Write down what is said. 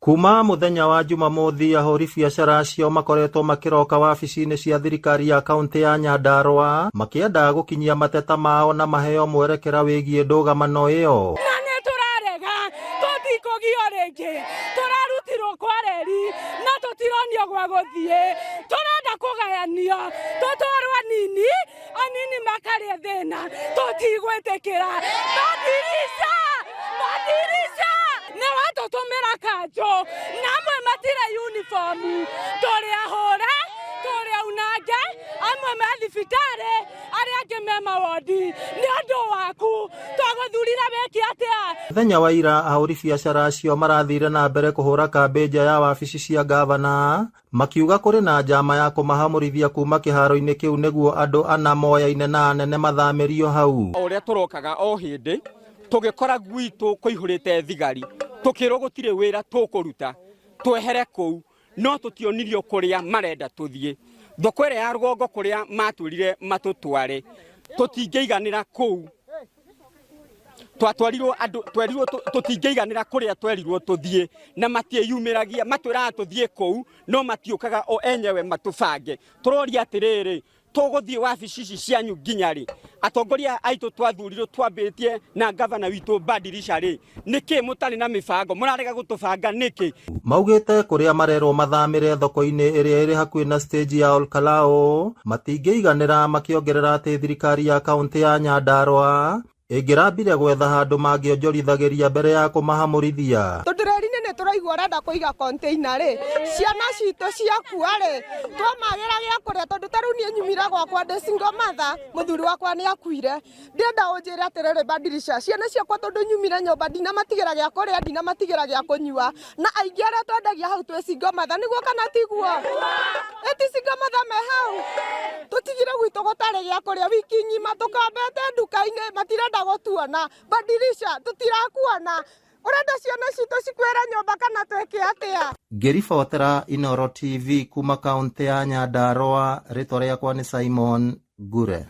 Kuma mũthenya wa Jumamothi ahũri biacara acio makoretwo makĩroka wabici-inĩ cia thirikari ya kaunti ya Nyandarua makĩenda gũkinyia mateta mao na maheo mwerekera wĩgiĩ ndũgamano ĩyo. Na nĩ tũrarega, tũtikũgio rĩngĩ, tũrarutirwo kwa reri na tũtironio gwa gũthiĩ, tũrenda kũgayanio tũtwarwo anini, anini makarĩa thĩna, tũtigwĩtĩkĩra. Madirisha, madirisha nĩ watũtũmĩra kanjũ na amwe matirĩ uniform, tũrĩ ahũre, tũrĩ aunange, amwe me thibitarĩ, arĩa angĩ me mawondi, nĩ ũndũ waku twagũthurire wĩke atĩa? Mũthenya wa ira ahũri biacara acio marathire na mbere kũhũra kambĩ nja ya wabici cia ngavana makiuga kũrĩ na njama ya kũmahamũrithia kuma kĩharo-inĩ kĩu nĩguo andũ ana moyaine na anene mathamĩrio hau. O ũrĩa tũrokaga o hĩndĩ tũgĩkora gwitũ kũihũrĩte thigari, tũkĩrwo gũtirĩ wĩra tũkũruta, twehere kũu, no tũtionirio kũrĩa marenda tũthiĩ. Thoko ĩrĩa ya rũgongo kũrĩa matwĩrire matũtware, tũtingĩiganĩra kũu. Twatwarirwo andũ, twerirwo tũtingĩiganĩra kũrĩa twerirwo tũthiĩ, na matiĩyumĩragia, matwĩraga tũthiĩ kũu, no matiũkaga o enyewe matũbange. Tũroria atĩrĩrĩ, tũgũthiĩ wabici ici cianyu nginya rĩ? Atongoria aitũ twathurirwo twambĩtie na ngavana witũ Badirisha rĩ, nĩkĩ mũtarĩ na mĩbango? Mũrarega gũtũbanga nĩkĩ? Maugĩte kũrĩa marerwo mathamĩre thoko-inĩ ĩrĩa ĩrĩ hakuhĩ na stage ya Olkalou matingĩiganĩra, makĩongerera atĩ thirikari ya kaunti ya Nyandarua ĩngĩrambire gwetha handũ mangĩonjorithagĩria mbere ya kũmahamũrithia. Tondũ reri-inĩ nĩ tũraigua ũrenda kũiga container rĩ, ciana citũ ciakua rĩ, twamagĩra gĩa kũrĩa, tondũ ta rĩu niĩ nyumire gwakwa ndĩ single mother, mũthuri wakwa nĩ akuire. Ndĩrenda ũnjĩre atĩrĩrĩ Badirisha, ciana ciakwa tondũ nyumire nyũmba ndinamatigĩra gĩa kũrĩa, ndinamatigĩra gĩa kũnyua, na aingĩ arĩa twendagia hau twĩ single mother, nĩguo kana tiguo? Ĩ ti single mother me hau? Tũtigire gwitũ gũtarĩ gĩa kũrĩa wiki ng'ima, tũkambete nduka-inĩ matirenda gũtuona. Badirisha, tũtirakuona. Ũrenda ciana citũ cikuĩre nyũmba kana twĩke atĩa? Ngĩribotera Inooro TV kuma kaũntĩ ya Nyandarua, rĩtwa rĩakwa nĩ Simon Ngure.